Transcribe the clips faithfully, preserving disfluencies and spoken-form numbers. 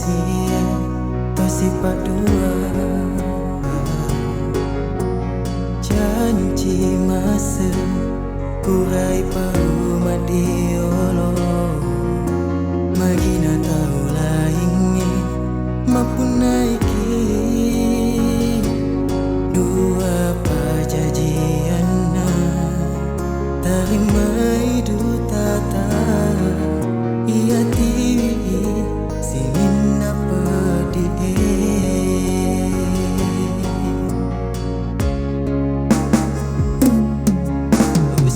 Iya, tosi paddua. Janji mase, purai pau maddiolo. Magina tau laingnge mappunnaiki dua pajajianna. Tarimai dutata, iya tiwi sininna peddi e.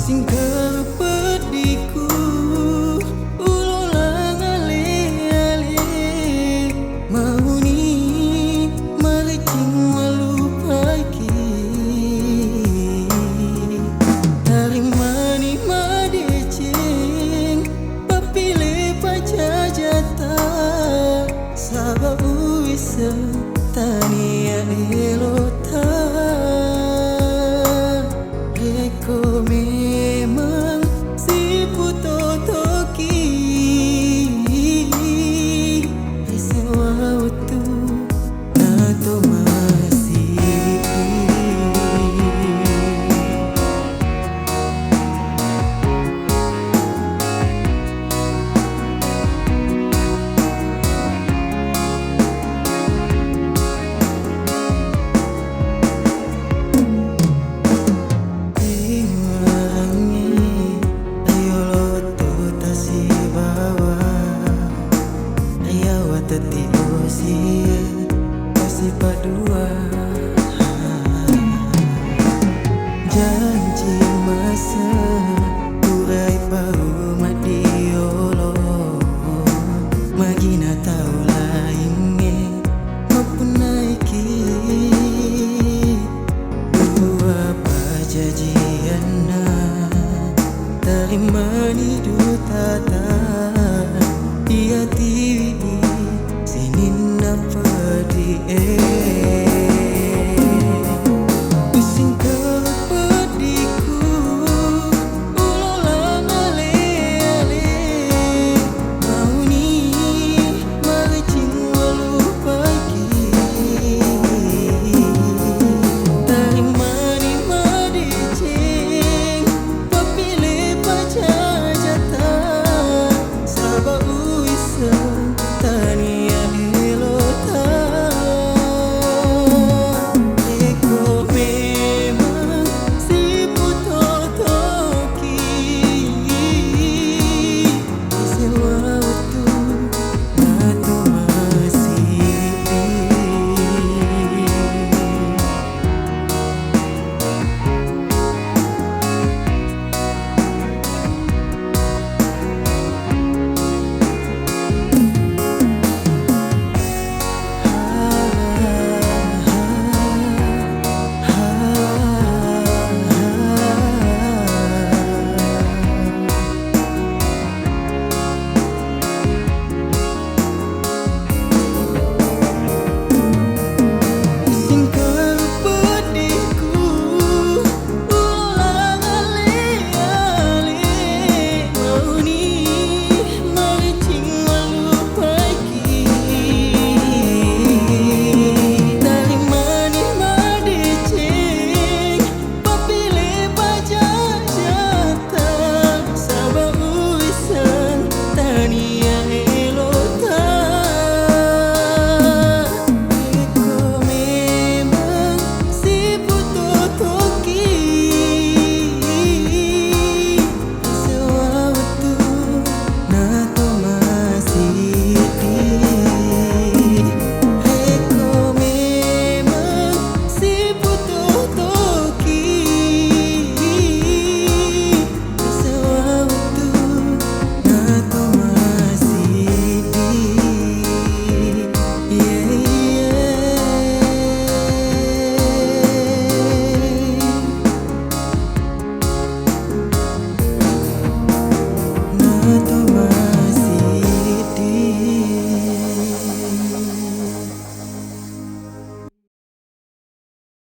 Singkara peddiku, ulolang ale-ale, mauni mariccing malupaiki. Tarimani madeceng, pappile pajajata, saba uwisseng tania elota. Rekko memang siputotoki, risewa wettu nato masi. Iwarangngi riolo tu tasibawa, riawa tetti bosie, tasipadua. Janji mase, purai pau maddiolo, magina tau laingnge mappunnaiki dua pajajianna. Tarimani dutata, iya tiwi sininna peddi e.